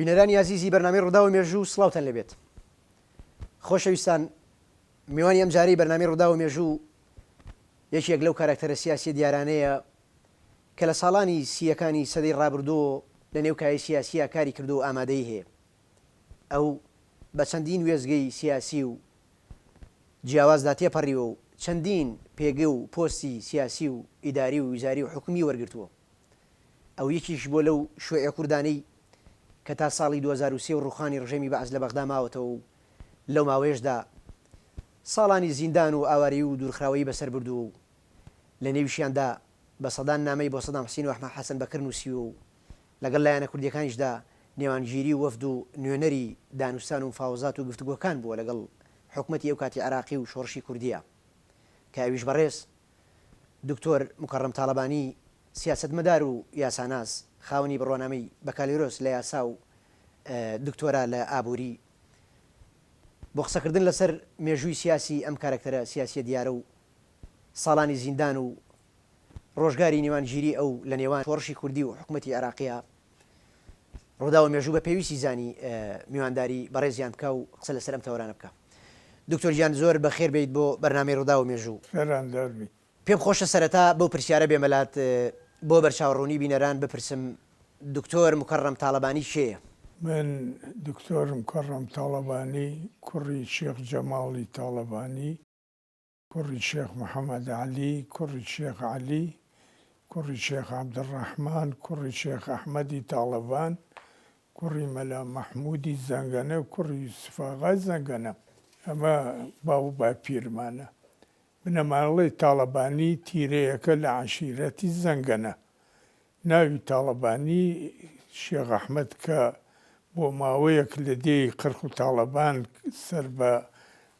بینەرانی ئازیزی بەرنامەی ڕووداو و مێژوو سڵاوتان لێبێت. خۆشەویستان میوانی ئەمجارەی بەرنامەی ڕووداو و مێژوو یەکێک لەو کاراکتەرە سیاسیە دیارانەیە کە لە ساڵانی سییەکانی سەدەی ڕابردوو لە نێو کایەی سیاسییا کاری کردووە و ئامادەیی هەیە. ئەو بە چەندین وێستگەی سیاسی و جیاوازدا تێپەڕیوە و چەندین پێگە و پۆستی سیاسی و ئیداری و ویزاری و حکومی وەرگرتووە. ئەو یەکیش بووە لەو شویعە کوردانەی کە تا ساڵی 2003 و ڕووخانی ڕژێمی بەعس لە بەغدا ماوەتەوە و لەو ماوەیەشدا ساڵانی زیندان و ئاوارەیی و دوورخراوەیی بەسەر بردووە و لە نێویشیاندا بە سەدان نامەی بۆ سەدام حسین و ئەحمەد حەسەن بەکر نووسیوە و لەگەڵ لایەنە کوردییەکانیشدا نێوانگیری و وەفد و نوێنەری دانوستان و مفاوەزات و گفتوگۆکان بووە لەگەڵ حکومەتی ئەوکاتی عێراقی و شۆڕشی کوردییە کە ئەویش بەڕێز دکتۆر موکەڕەم تاڵەبانی سیاسەتمەدار و یاساناس خاوەنی بڕوانامەی بەکالۆریۆس لە یاسا و دکتۆرا لە ئابووری بۆ قسەکردن لەسەر مێژووی سیاسی ئەم کارەکتەرە سیاسیە دیارە و ساڵانی زیندان و ڕۆژگاری نێوانگیری ئەو لە نێوان شۆڕشی کوردی و حکومەتی عێراقیا ڕووداو مێژوو بە پێویستی زانی میوانداری بەڕێزیان بکا و قسە لەسەر ئەم تەوەرانە بکا. دکتۆر گیان زۆر بەخێر بێیت بۆ بەرنامەی ڕووداو و مێژوو. خێران دار بی. پێم خۆشە سەرەتا بەو پرسیارە بێمە لات بۆ بەرچاوڕوونی بینەران بپرسم دکتۆر موکەڕەم تاڵەبانی کێیە؟ من دکتۆر مکەڕەم تاڵەبانی کوڕی شێخ جەماڵی تاڵەبانی، کوڕی شێخ محەمەد عەلی، کوڕی شێخ عەلی، کوڕی شێخ عەبدولڕەحمان، کوڕی شێخ ئەحمەدی تاڵەبان، کوڕی مەلا مەحموودی زەنگەنە، کوڕی یوسفاغای زەنگەنە. ئەمە باو و باپیرمانە. بنەماڵەی تاڵەبانی تیرەیەکە لە عەشیرەتی زەنگەنە. ناوی تاڵەبانی شێخ ئەحمەد کە بۆ ماوەیەک لە دێی قرخ و تاڵەبان سەر بە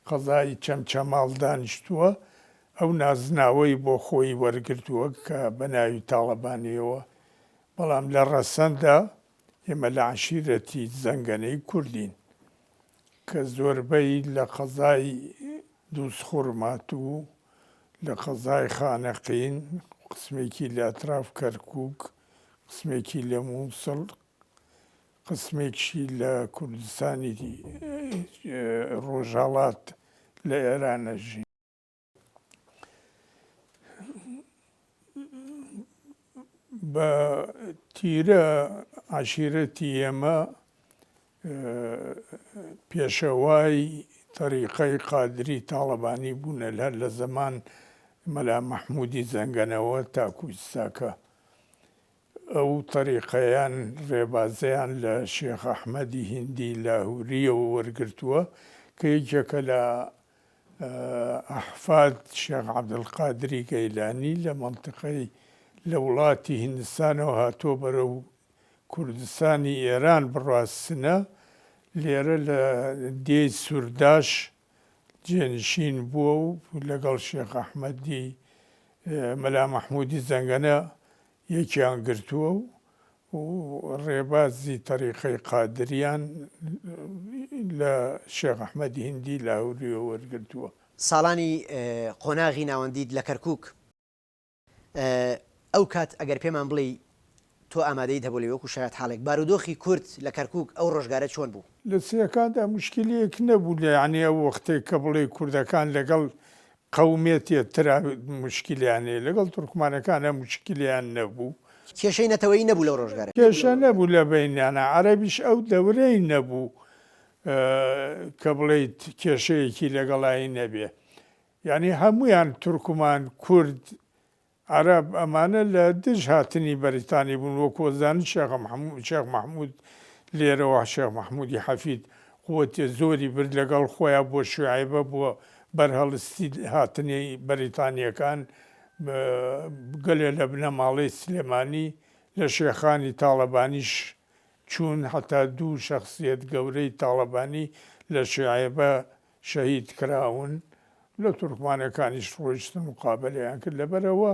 قەزای چەمچەماڵ دانیشتووە، ئەو نازناوەی بۆ خۆی وەرگرتووە کە بە ناوی تاڵەبانییەوە، بەڵام لە ڕەسەندا ئێمە لە عەشیرەتی زەنگەنەی کوردین کە زۆربەی لە قەزای دووزخورماتوو، لە قەزای خانەقین، قسمێکی لە ئەتراف کەرکووک، قسمێکی لە مووسڵ، قسمێکشی لە کوردستانی ڕۆژهەڵات لە ئێران ئەژین. بە تیرە عەشیرەتی ئێمە پێشەوای تەریقەی قادری تاڵەبانی بوونە هەر لە زەمان مەلا مەحموودی زەنگەنەوە تاکوو ئیستاکە. ئەو تەریقەیان، ڕێبازەیان لە شێخ ئەحمەدی هیندی لاهورییەوە وەرگرتووە کە یەکێکە لە ئەحفاد شێخ عەبدولقادری گەیلانی لە مەنتیقەی لە وڵاتی هیندستانەوە هاتووە بەرەو کوردستانی ئێران بڕوا سنە لێرە لە دێی سورداش جێنشین بووە و لەگەڵ شێخ ئەحمەدی مەلا مەحموودی زەنگەنە یەکیان گرتووە و ڕێبازی تەریقەی قادریان لە شێخ ئەحمەدی هیندی لاهورییەوە وەرگرتووە. ساڵانی قۆناغی ناوەندیت لە کەرکووک ئەو کات ئەگەر پێمان بڵێی تۆ ئامادەیت هەبوو لەوێ وەکو شایەتحاڵێک بارودۆخی کورد لە کەرکوک ئەو ڕۆژگارە چۆن بوو؟ لە سیەکاندا موشکیلەیەک نەبوو لە یانی ئەو وەختەی کە بڵێی کوردەکان لەگەڵ قەومێتێ ترا موشکیلەیان هەیە لەگەڵ تورکمانەکانا موشکیلەیان نەبوو. کێشەی نەتەوەیی نەبوو لەو ڕۆژگارە. کێشە نەبوو لە بەینیانا عەرەبیش ئەو دەورەی نەبوو کە بڵێیت کێشەیەکی لەگەڵای نەبێ یانی هەموویان تورکمان، کورد، عەرەب ئەمانە لە دژ هاتنی بەریتانی بوون وەکو ئەزانن شێخ مەحمود لێرەوە شێخ مەحمودی حەفید قوەتێ زۆری برد لەگەڵ خۆیا بۆ شوعێبە بۆ بەرهەڵستی هاتنی بەریتانیەکان گەلێ لە بنەماڵەی سلێمانی لە شێخانی تاڵەبانیش چوون هەتا دوو شەخسیەت گەورەی تاڵەبانی لە شوعێبە شەهید کراون لە تورکمانەکانیش ڕۆیشتن مقابەلەیان کرد لەبەرئەوە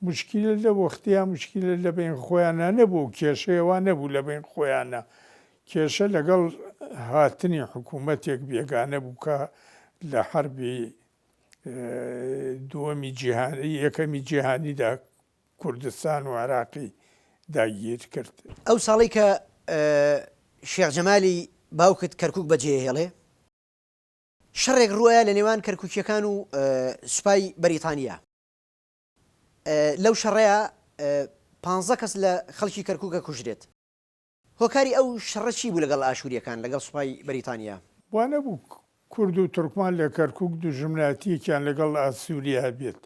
موشکیلە لە وەختیا موشکیلە لە بەین خۆیانا نەبوو و کێشەی وا نەبوو لە بەین خۆیانا کێشە لەگەڵ هاتنی حکوومەتێک بێگانە بوو کە لە حەربی دووەمی جیهانی یەکەمی جیهانیدا کوردستان و عێراقی داگیر کرد. ئەو ساڵەی کە شێخ جەمالی باوکت کەرکوک بەجێهێڵێ، شەڕێک ڕووئەیا لە نێوان کەرکوکییەکان و سوپای بەریتانیا. لەو شەڕەیا پانزە کەس لە خەڵکی کەرکوک ئەکوژرێت. هۆکاری ئەو شەڕە چی بوو لەگەڵ ئاشورییەکان، لەگەڵ سوپای بەریتانیا؟ وا نەبوو کورد و تورکمان لە کەرکوک دوژمنایەتییەکیان لەگەڵ ئاسورییە هەبێت.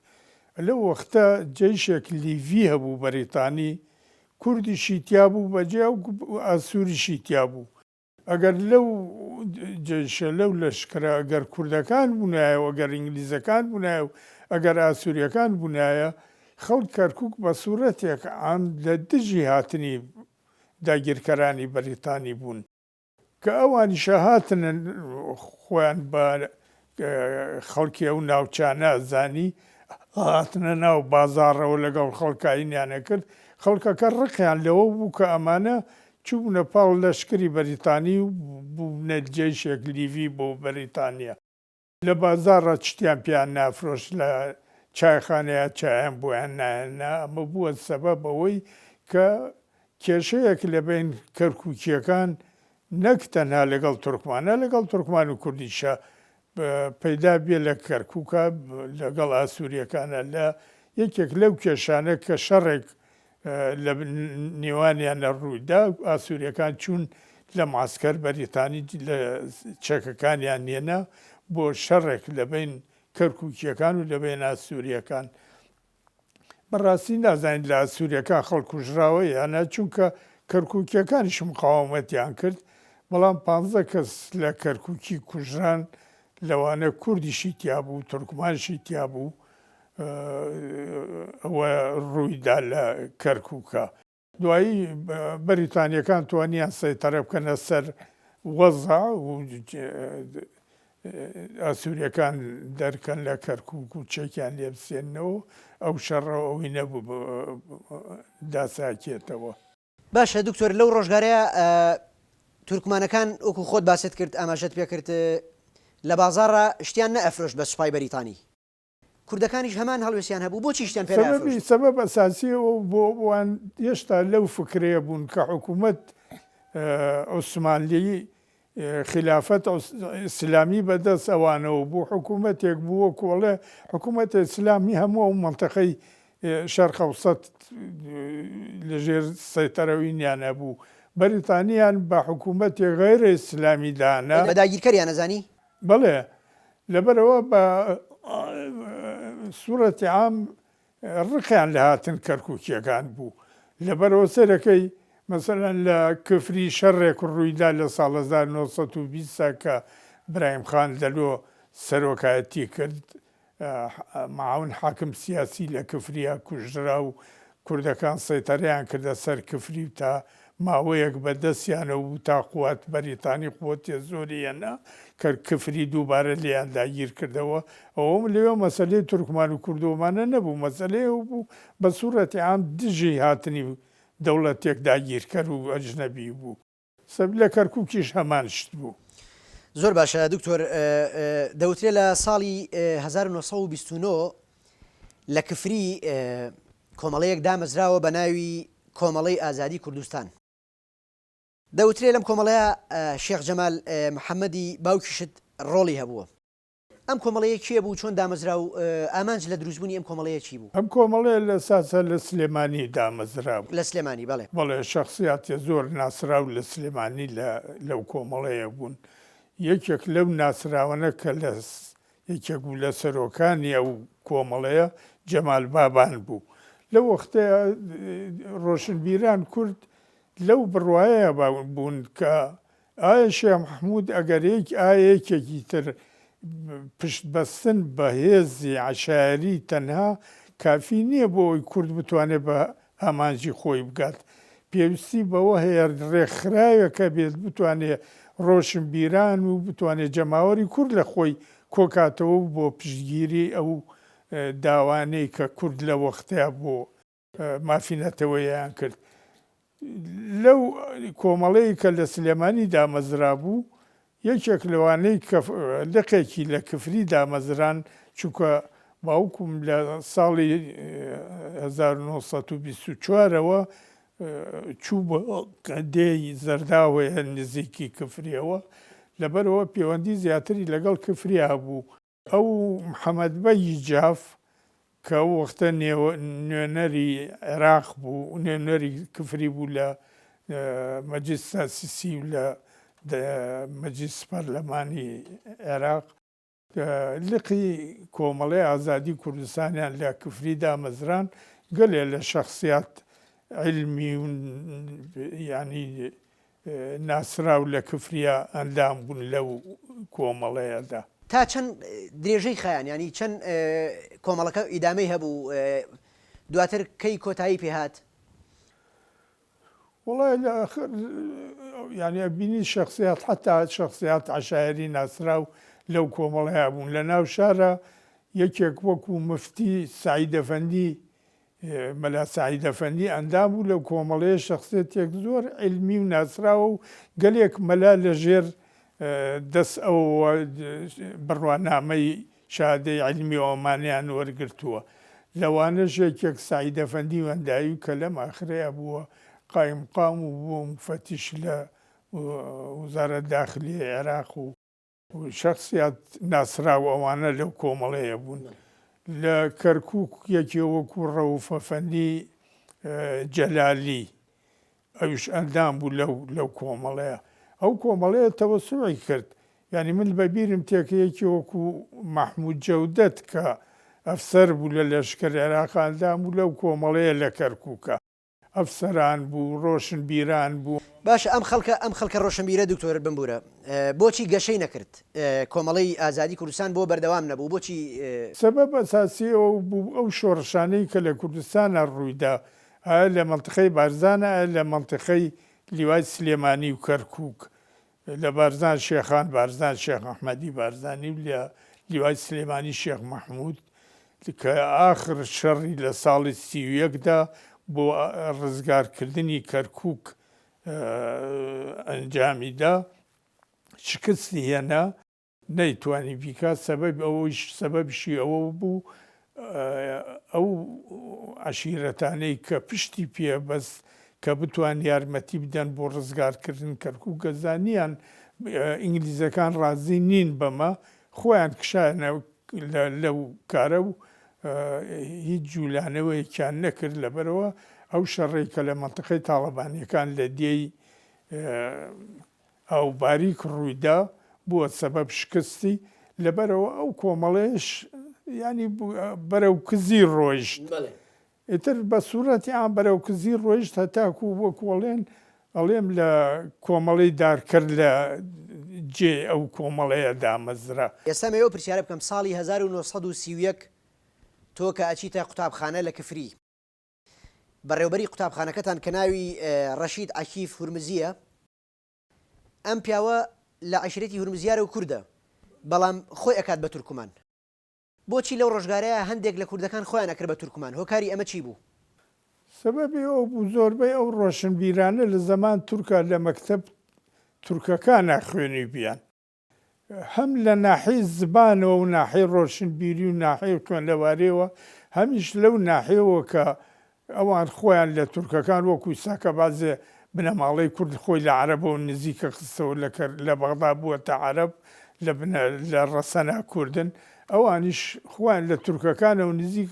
لەو وەختە جەیشێک لیڤی هەبوو بەریتانی، کوردیشی تیابوو بەجیا و ئاسوریشی تیابوو. ئەگەر لەو جەیشە، لەو لەشکرە ئەگەر کوردەکان بوونایە و ئەگەر ئینگلیزەکان بوونایە و ئەگەر ئاسورییەکان بوونایە، خەڵک کەرکوک بە سورەتێک عام لە دژی هاتنی داگیرکەرانی بەریتانی بوون. کە ئەوانیشە هاتنن خۆیان بە خەڵکی ئەو ناوچانە ئەزانی، هاتنە ناو بازاڕەوە لەگەڵ خەڵکا ئینیان ئەکرد، خەڵکەکە ڕقیان لەوە بوو کە ئەمانە چووبنە پاڵ لەشکری بەریتانی و بووبنە جەیشێک لیڤی بۆ بەریتانیا. لە بازاڕا چتیان پێیان نافرۆشت، لە چایخانەیا چایان بۆیان ناهێنا، ئەمە بووە سەبەب ئەوەی کە کێشەیەک لە بەین کەرکوکییەکان نەک تەنها لەگەڵ تورکمانە، لەگەڵ تورکمان و کوردیشا پەیدا بێ لە کەرکوکا لەگەڵ ئاسورییەکانا لە یەکێک لەو کێشانە کە شەڕێک لە نێوانیانە ڕوویدا، ئاسورییەکان چوون لە معەسکەر بەریتانی لە چەکەکانیان هێنا بۆ شەڕێک لە بەین کەرکوکییەکان و لە بەین ئاسورییەکان. بەڕاستی نازانین لە ئاسورییەکان خەڵک کوژراوە یا نا، چونکە کەرکوکییەکانیش مقاومەتیان کرد، بەڵام پانزە کەس لە کەرکوکی کوژران، لەوانە کوردیشی تیابوو، تورکمانشی تیابوو. ئەوە ڕوویدا لە کەرکوکا. دوایی بەریتانیەکان توانیان سەیتەرە بکەنە سەر وەزع و ئاسوریەکان دەرکەن لە کەرکوک و چەکیان لێ بسێننەوە، ئەو شەڕە ئەوەی نەبوو داساکێتەوە. باشە دکتۆر لەو ڕۆژگارەیا تورکمانەکان وەکو خۆت باست کرد ئاماژەت پێکرد لە بازاڕا شتیان نەئەفرۆشت بە سوپای بەریتانی کوردەکانیش هەمان هەڵوێستیان هەبوو، بۆچی شتیان پێ سەبەبی نەئەفرۆشت؟ سەبەب ئەساسی ئەوە بۆ ئەوان هێشتا لەو فکرەیە بوون کە حکوومەت عوسمانلی خیلافەت ئیسلامی بە دەست ئەوانەوە بوو، حکوومەتێک بوو وەکوو ئەڵێ حکوومەتی ئیسلامی هەموو ئەو مەنتەقەی شەرق ئەوسەت لە ژێر سەیتەرەوینیان هەبوو. بەریتانیان بە حکوومەتی غەیرە ئیسلامی دانا. بە داگیرکەریان ئەزانی؟ بەڵێ لەبەرئەوە بە سورەتی عام ڕقیان لە هاتن کەرکوکیەکان بوو لەبەرئەوە سەرەکەی مەسەلەن لە کفری شەڕێک ڕوویدا لە ساڵ 1920 کە برایم خان دەلۆ سەرۆکایەتی کرد معاون حاکم سیاسی لە کفریا کوژرا و کوردەکان سەیتەرەیان کردە سەر کفری و تا ماوەیەک بە دەستیانەوە بوو تا قوات بەریتانی قوتێ زۆری هێنا کە کفری دووبارە لێیان داگیر کردەوە ئەوەم لەوێ مەسەلەی تورکمان و کوردۆمانە نەبوو مەسەلەی ئەو بوو بە سوڕەتی عام دژی هاتنی دەوڵەتێک داگیرکەر و ئەجنەبی بوو. سەب لە کەرکوکیش هەمان شت بوو. زۆر باشە دکتۆر دەوترێ لە ساڵی 1929 لە کفری کۆمەڵەیەک دامەزراوە بە ناوی کۆمەڵەی ئازادی کوردستان دەوترێ لەم کۆمەڵەیە شێخ جەمال محەممەدی باوکیشت ڕۆڵی هەبووە. ئەم کۆمەڵەیە کێ بوو، چۆن دامەزرا و ئامانج لە دروستبوونی ئەم کۆمەڵەیە چی بوو؟ ئەم کۆمەڵەیە لە ساسا لە سلێمانی دامەزرابوو. لە سلێمانی، بەڵێ. بەڵێ، شەخسیاتی زۆر ناسراو لە سلێمانی لە لەو کۆمەڵەیە بوون. یەکێک لەو ناسراوانە کە لە یەکێک بوو لە سەرۆکانی ئەو کۆمەڵەیە جەمال بابان بوو. لەو وەختەیا ڕۆشنبیران کورد لەو بڕوایە بوون کە ئایا شێخ مەحمود ئەگەر ئایا یەکێکی تر پشت بەستن بە هێزی عەشایەری تەنها کافی نییە بۆ ئەوەی کورد بتوانێت بە ئامانجی خۆی بگات پێویستی بەوە هەیە ڕێکخراوێک هەبێت بتوانێت ڕۆشنبیران و بتوانێت جەماوەری کورد لە خۆی کۆکاتەوە و بۆ پشتگیری ئەو داوانەی کە کورد لە وەختیا بۆ مافی نەتەوەییان کرد. لەو کۆمەڵەی کە لە سلێمانی دامەزرابوو، یەکێک لەوانەی کە لقێکی لە کفری دامەزران، چونکە باوکم لە ساڵی 1924 ەوە. چوو بۆ دێی زەرداوەیە نزیکی کفریەوە، لەبەرئەوە پێوەندی زیاتری لەگەڵ کفریا بوو. ئەو محەمەد بەگی جاف کە ئەو وەختە نوێنەری عێراق بوو، نوێنەری کفری بوو لە مەجلیس تاسیسی و لە مەجلیس پەرلەمانی عێراق، لقی کۆمەڵەی ئازادی کوردستانیان لە کفری دامەزران، گەلێ لە شەخسیات عیلمی و یانی ناسراو لە کفریا ئەندام بوون لەو کۆمەڵەیەدا. تا چەند درێژەی خایان یانی چەند کۆمەڵەکە ئیدامەی هەبوو دواتر کەی کۆتایی پێ هات؟ وەڵای لە ئاخر یانی ئەبینی شەخسیات حەتا شەخسیات عەشایەری ناسراو لەو کۆمەڵەیا بوون لە ناو شارا یەکێک وەکوو مفتی سەعید ئەفەندی مەلا سەعید ئەفەندی ئەندام بوو لەو کۆمەڵەیە شەخسیەتێک زۆر عیلمی و ناسراوە و گەلێک مەلا لە ژێر دەست ئەوەوە بڕوانامەی شەهادەی عیلمی ئەومانەیان وەرگرتووە. لەوانەش یەکێک سەعید ئەفەندی وەندایی کە لەم ئاخرەیا بووە قایمقام و بووە موفەتیش لە وزارەت داخلیەی عێراق و شەخسیات ناسراو ئەوانە لەو کۆمەڵەیە بوون. لە کەرکووک یەکێ وەکوو ڕەوف ئەفەندی جەلالی ئەویش ئەندام بوو لەو لەو کۆمەڵەیە. ئەو کۆمەڵەیە تەوەسوعی کرد. یانی من بە بیرم تێ کە یەکی وەکوو مەحموود جەودەت کە ئەفسەر بوو لە لەشکر عێراق ئەندام بوو لەو کۆمەڵەیە لە کەرکووکە. ئەفسەران بوو، ڕۆشنبیران بوو. باشە ئەم خەڵکە ئەم خەڵکە ڕۆشنبیرە دکتۆر بمبورە بۆچی گەشەی نەکرد کۆمەڵەی ئازادی کوردستان بۆ بەردەوام نەبوو بۆچی؟ سەبەب ئەساسی ئەوە بوو ئەو شۆڕشانەی کە لە کوردستانا ڕوویدا ئایا لە مەنتیقەی بارزانە ئایا لە مەنتیقەی لیوای سلێمانی و کەرکوک لە بارزان شێخان بارزان شێخ ئەحمەدی بارزانی و لە لیوای سلێمانی شێخ مەحمود کە ئاخر شەڕی لە ساڵی 31 دا بۆ ڕزگارکردنی کەرکوک ئەنجامی دا شکستی هێنا. نەیتوانی بیکات سەبەب ئەوەیش سەبەبیشی ئەوە بوو ئەو عەشیرەتانەی کە پشتی پێ بەست کە بتوان یارمەتی بدەن بۆ ڕزگارکردن کەرکوک کە زانیان ئینگلیزەکان ڕازی نین بەمە خۆیان کشایانە لەو کارە و هیچ جولانەوەیەکیان نەکرد لەبەرئەوە ئەو شەڕەی کە لە مەنتقەی تاڵەبانیەکان لە دێی ئاو باریک ڕوویدا بووە سەبەب شکستی، لەبەرئەوە ئەو کۆمەڵەیەش یانی بەرەو کزی ڕۆیشت. ئیتر بە سوڕەتی عام بەرەو کزی ڕۆیشت هەتاکوو وەکوو ئەڵێن ئەڵێم لە کۆمەڵەی دارکەر لە جێی ئەو کۆمەڵەیە دامەزرا. ئێستا ئەمەوێ ئەو پرسیارە بکەم ساڵی 1931 تۆ کە ئەچیتە قوتابخانە لە کفری، بەڕێوبەری قوتابخانەکەتان کە ناوی ڕەشید عەکیف هورمزییە، ئەم پیاوە لە عەشیرەتی هورمزیارە و کوردە، بەڵام خۆی ئەکات بە تورکمان. بۆچی لەو ڕۆژگارەیا هەندێک لە کوردەکان خۆیان ئەکرد بە تورکمان، هۆکاری ئەمە چی بوو؟ سەبەبی ئەوە بوو زۆربەی ئەو ڕۆشنبیرانە لە زەمان تورکا لە مەکتەب تورکەکانا خوێنیبیان. هەم لە ناحیەی زبانەوە و ناحیەی ڕۆشنبیری و ناحیەی خوێندەواریەوە، هەمیش لەو ناحیەوە کە ئەوان خۆیان لە تورکەکان وەکوو ئیستا کە بەعزێ بنەماڵەی کورد خۆی لە عەرەبەوە نزیکە خستەوە لە کەر لە بەغدا بووەتە عەرەب لە بنە لە ڕەسەنا کوردن ئەوانیش خۆیان لە تورکەکانەوە نزیک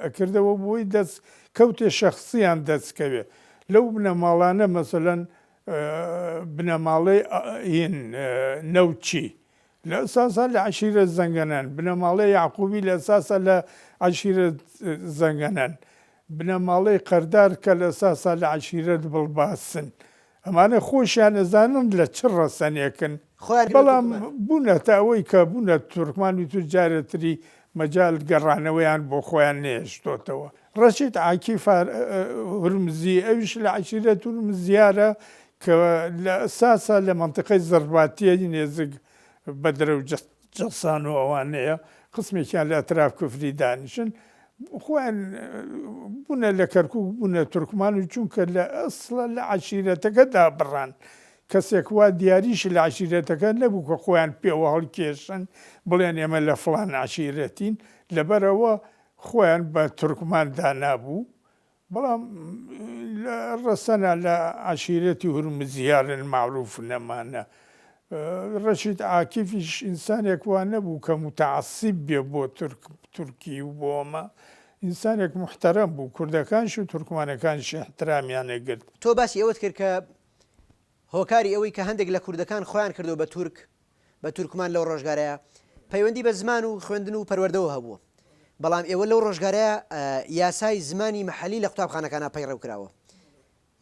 ئەکردەوە بۆی دەست کەوتێ شەخسیان دەست کەوێ لەو بنەماڵانە مەسەلەن بنەماڵەی هین نەوتچی لە ئەساسا لە عەشیرەت زەنگەنەن، بنەماڵەی یەعقوبی لە ئەساسا لە عەشیرەت زەنگەنەن، بنەماڵەی قەردار کە لە ئەساسا لە عەشیرەت بڵباسن. ئەمانە خۆشیان ئەزانن لە چ ڕەسەنێکن، خۆیان کردە بەڵام تورکمان. بوونەتە ئەوەی کە بوونە تورکمان و ئیتر جارێ تری مەجال گەڕانەوەیان بۆ خۆیان نەهێشتۆتەوە. ڕەشید عاکیف هورمزی، ئەویش لە عەشیرەت هورمزیارە کە لە ئەساسا لە مەنتیقەی زڕباتیەی نێزک بەدرە و جەسان و ئەوانەیە، قسمێکیان لە ئەتراف کفری دانیشن، خۆیان بوونە لە کەرکوک بوونە تورکمان و چونکە لە ئەسڵا لە عەشیرەتەکە دابڕان، کەسێک وا دیاریش لە عەشیرەتەکە نەبوو کە خۆیان پێوە هەڵکێشن بڵێن ئێمە لە فڵان عەشیرەتین، لەبەرئەوە خۆیان بە تورکمان دانابوو. بەڵام لە ڕەسەنا لە عەشیرەتی هورمزیارن مەعروف نەمانە. ڕەشید عاکیفیش ئینسانێک وا نەبوو کە موتەعەسیب بێ بۆ تورک تورکی و بۆ ئەمە. ئینسانێک موحتەرەم بوو، کوردەکانش و تورکمانەکانیش ئیحترامیان ئەگرت. تۆ باسی ئەوەت کرد کە هۆکاری ئەوەی کە هەندێک لە کوردەکان خۆیان کردووە بە تورک، بە تورکمان لەو ڕۆژگارەیا پەیوەندی بە زمان و خوێندن و پەروەردەوە هەبووە. بەڵام ئێوە لەو ڕۆژگارەیا یاسای زمانی مەحەلی لە قوتابخانەکانا پەیڕەو کراوە.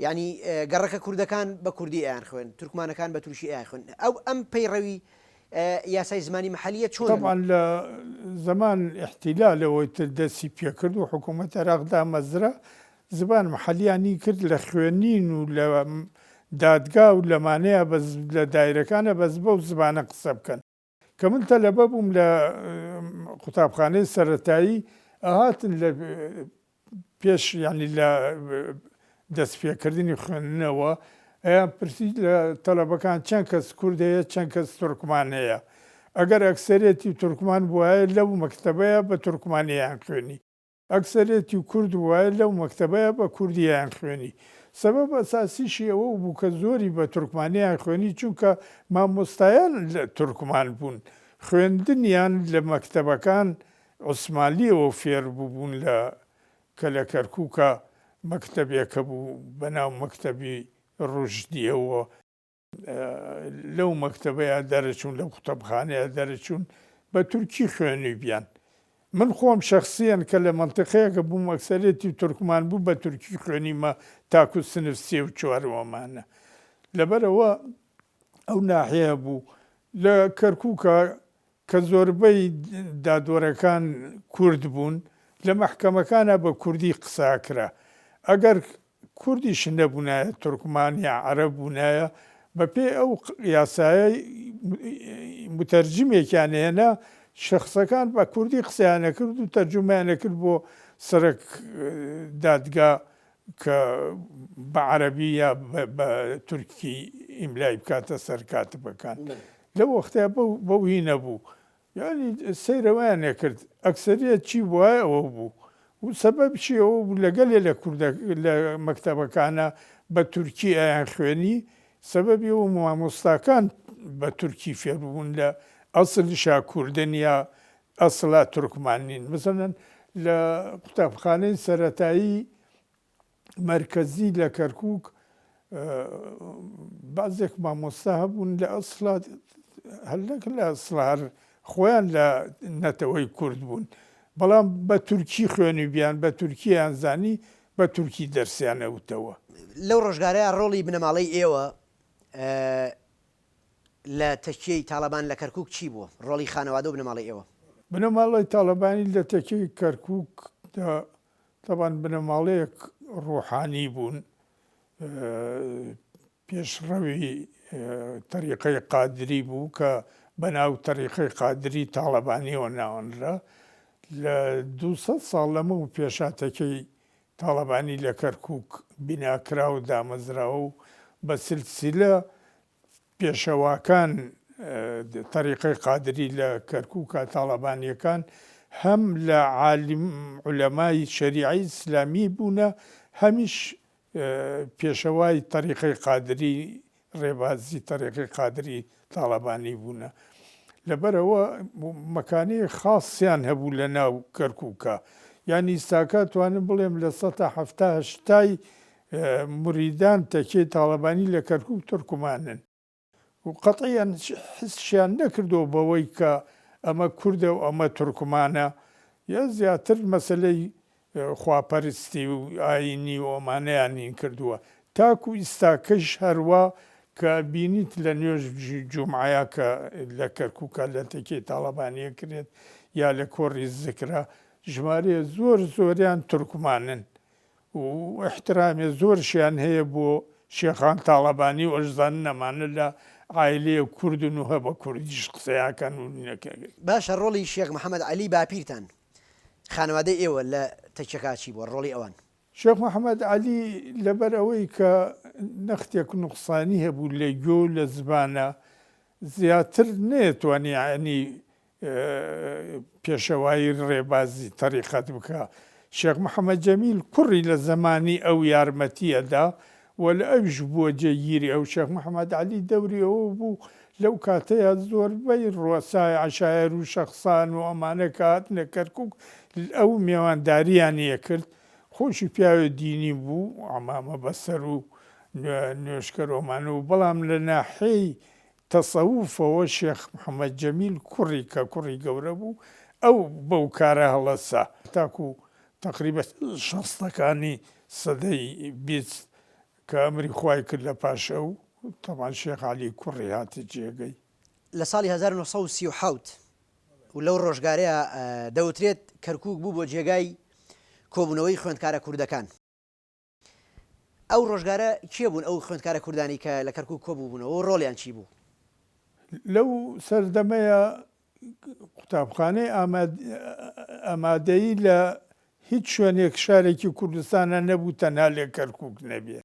یانی گەڕەکە کوردەکان بە کوردی ئەیان خوێند، تورکمانەکان بە تورکی ئەیان خوێند. ئەو ئەم پەیڕەوی یاسای زمانی مەحەلییە چۆن؟ تەبعەن لە زەمان ئیحتیلالەوە ئیتر دەستی پێکرد و حکوومەت عێراق دامەزرا، زبان محەلیانی کرد لە خوێنین و لە دادگا و لەمانەیە بەس لە دایرەکانە بەس بەو زبانە قسە بکەن. کە من تەلەبە بووم لە قوتابخانەی سەرەتایی ئەهاتن لە پێش یانی لە دەست پێکردنی خوێندنەوە ئەیان پرسی لە تەلەبەکان چەند کەس کورد هەیە چەند کەس تورکمان هەیە ئەگەر ئەکسەرێتی تورکمان بوایە لەو مەکتەبەیە بە تورکمانیان خوێنی. ئەکسەرێتی کورد وایە لەو مەکتەبەیا بە کوردی ئەیان خوێنی. سەبەب ئەساسیشی ئەوە بوو کە زۆری بە تورکمانی ئەیان خوێنی چونکە مامۆستایان تورکمان بوون خوێندنیان لە مەکتەبەکان عوسمانلیەوە فێر بووبوون لە کە لە کەرکوکا مەکتەبێک هەبوو بەناو مەکتەبی ڕوشدیەوە لەو مەکتەبەیا دەرەچوون لەو قوتابخانەیە دەرەچوون بە تورکی خوێنیبیان. من خۆم شەخسیەن کە لە مەنتیقەیەکە بووم ئەکسەرێتی تورکمان بوو بە تورکی خوێنیمە تاکو سنف سێ و چوار وەمانە. لەبەرئەوە ئەو ناحیە بوو. لە کەرکوکا کە زۆربەی دادوەرەکان کورد بوون لە مەحکەمەکانا بە کوردی قسە ئەکرا. ئەگەر کوردیش نەبوونایە تورکمان یا عەرەب بوونایە بە پێی ئەو یاسایە موتەرجمێکیان هێنا شەخسەکان بە کوردی قسەیان ئەکرد و تەرجومەیان ئەکرد بۆ سەرەک دادگا کە بە عەرەبی یا بە تورکی ئیملای بکاتە سەر کاتبەکان لەو وەختە بەو هی نەبوو یانی سەیرە وایان ئەکرد ئەکسەریەت چی بوایە ئەوە بوو و سەبەبیشی ئەوە بوو لە گەلێ لە کوردە لە مەکتەبەکانا بە تورکی ئەیان خوێنی سەبەبی ئەوە مامۆستاکان بە تورکی فێر بوون لە ئەسڵیشا کوردن یا ئەسڵا تورکمان نین مەسەلەن لە قوتابخانەی سەرەتایی مەرکەزی لە کەرکوک بەعزێک مامۆستا هەبوون لە ئەسڵا هەر نەک لە ئەسڵا هەر خۆیان لە نەتەوەی کورد بوون بەڵام بە تورکی خوێنیبیان بە تورکیان زانی بە تورکی دەرسیان ئەوتەوە. لەو ڕۆژگارەیا ڕۆڵی بنەماڵەی ئێوە لە تەکیەی تاڵەبان لە کەرکوک چی بووە؟ ڕۆڵی خانەوادە و بنەماڵەی ئێوە؟ بنەماڵەی تاڵەبانی لە تەکیەی کەرکوک دا تەبعەن بنەماڵەیەک ڕوحانی بوون، پێشڕەوی تەریقەی قادری بوو کە بەناو تەریقەی قادری تاڵەبانیەوە ناونرا. لە 200 ساڵ لەمەو پێشا تەکەی تاڵەبانی لە کەرکووک بینا کرا و دامەزراوە و بە سلسلە پێشەواکان تەریقەی قادری لە کەرکوکا تاڵەبانیەکان هەم لە عالم عولەمای شەریعەی ئیسلامی بوونە هەمیش پێشەوای تەریقەی قادری ڕێبازی تەریقەی قادری تاڵەبانی بوونە لەبەرئەوە مەکانەی خاسیان هەبوو لە ناو کەرکوکا یانی ئیستاکە توانم بڵێم لە سەتا حەفتا هەشتای موریدان تەکیەی تاڵەبانی لە کەرکوک تورکمانن و قەتعیەن حسشیان نەکردووە بەوەی کە ئەمە کوردە و ئەمە تورکمانە یا زیاتر مەسەلەی خواپەرستی و ئاینی و ئەمانەیان هین کردووە تاکو ئیستاکەش هەروا کە بینیت لە نوێژ جومعەیا کە لە کەرکوکا لە تەکیەی تاڵەبانی ئەکرێت یا لە کۆڕی زکرا ژمارەیە زۆر زۆریان تورکمانن و ئیحترامێ زۆرشیان هەیە بۆ شێخان تاڵەبانی و ئەشزانن ئەمانە لە عایلەیە کوردن و هە بە کوردیش قسەیاکەن و نەکەن. باشە ڕۆڵی شێخ محەمەد عەلی باپیرتان خانەوادەی ئێوە لە تەکیەکە چی بووە ڕۆڵی ئەوان؟ شێخ محەمەد عەلی لەبەر ئەوەی کە نەختێک نوقسانی هەبوو لە گوێ و لە زمانا زیاتر نەیەتوانی یانی پێشەوایی ڕێبازی تەریقەت بکا. شێخ محەمەد جەمیل کوڕی لە زەمانی ئەو یارمەتی ئەدا و لە ئەویش بووە جێگیری ئەو. شێخ محەمەد عەلی دەوری ئەوە بوو لەو کاتەیا زۆربەی ڕوەسای عەشایەر و شەخسان و ئەمانە کە هاتنە کەرکووک ئەو مێواندارییانی ئەکرد. خۆشی پیاوێ دینی بوو، عەمامە بەسەر و نوێژکەر و ئەمانە بوو، بەڵام لە ناحیەی تەسەوفەوە شێخ محەمەد جەمیل کوڕی کە کوڕی گەورە بوو ئەو بەو کارە هەڵەسا. تاکو تەقریبەن شەستەکانی سەدەی 20 کە ئەمری خوای کرد لە پاش ئەو تەبعەن شێخ عەلی کوڕی هاتە جێگەی. لە ساڵی 1937 و لەو ڕۆژگارەیا دەوترێت کەرکوک بوو بۆ جێگای کۆبوونەوەی خوێندکارە کوردەکان. ئەو ڕۆژگارە کێ بوون ئەو خوێندکارە کوردانەی کە لە کەرکوک کۆبووبوونەوە و ڕۆڵیان چی بوو؟ لەو سەردەمەیا قوتابخانەی ئامادەیی لە هیچ شوێنێک شارێکی کوردستانا نەبوو تەنها لە کەرکوک نەبێ.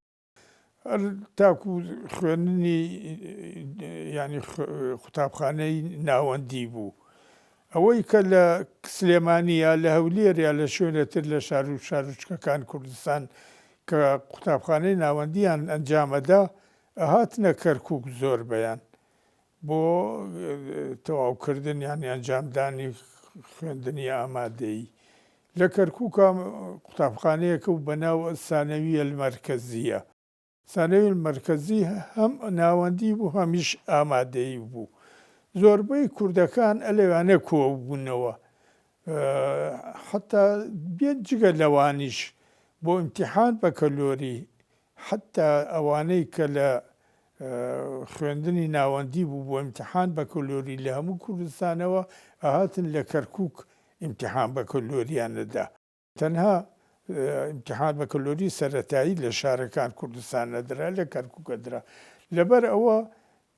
هەر تاکو خوێندنی یانی قوتابخانەی ناوەندی بوو. ئەوەی کە لە سلێمانی یا لە هەولێر یا لە شوێنێ تر لە شار و شارۆچکەکان کوردستان کە قوتابخانەی ناوەندییان ئەنجام ئەدا ئەهاتنە کەرکووک زۆربەیان بۆ تەواوکردن یانی ئەنجامدانی خوێندنی ئامادەیی. لە کەرکووکا قوتابخانەیەکە و بە ناو الثانویە المرکزیە. ثانوی المرکزی هەم ناوەندی بوو هەمیش ئامادەیی بوو. زۆربەی کوردەکان ئەلەوانە کۆبوونەوە. حەتا بێ جگە لەوانیش بۆ ئیمتیحان بەکەلۆری حەتا ئەوانەی کە لە خوێندنی ناوەندی بوو بۆ ئیمتیحان بەکەلۆری لە هەموو کوردستانەوە ئەهاتن لە کەرکووک ئیمتیحان بەکەلۆریان ئەدا. تەنها ئیمتیحان بەکەلۆری سەرەتایی لە شارەکان کوردستان نەدرا لە کەرکوک ئەدرا لەبەر ئەوە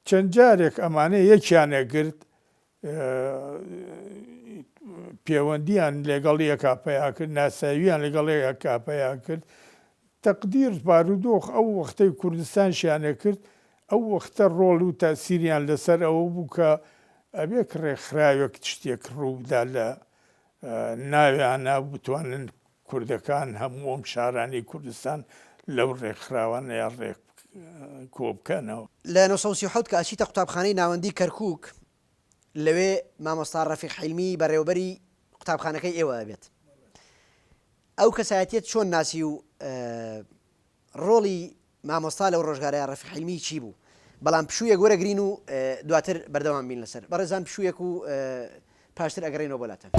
چەند جارێک ئەمانە یەکیان ئەگرت پێوەندیان لەگەڵ یەکا پەیا کرد ناساویان لەگەڵ یەکا پەیا کرد تەقدیر بارودۆخ ئەو وەختەی کوردستانشیان ئەکرد ئەو وەختە ڕۆڵ و تاسیریان لەسەر ئەوە بوو کە ئەبێ ڕێکخراوێک شتێک ڕووبدا لە ناویانە بتوانن کوردەکان هەموو ئەم شارانەی کوردستان لەو ڕێکخراوانەیا ڕێک کۆبکەنەوە. لە 937 کە ئەچیتە قوتابخانەی ناوەندی کەرکووک لەوێ مامۆستا ڕەفیق حیلمی بەڕێوەبەری قوتابخانەکەی ئێوە ئەبێت. ئەو کەسایەتیەت چۆن ناسی و ڕۆڵی مامۆستا لەو ڕۆژگارەیا ڕەفیق حیلمی چی بوو؟ بەڵام پشوویەک وەرەگرین و دواتر بەردەوام بین لەسەر. بەڕێزان پشوویەک و پاشتر ئەگەڕێینەوە بۆ لاتان.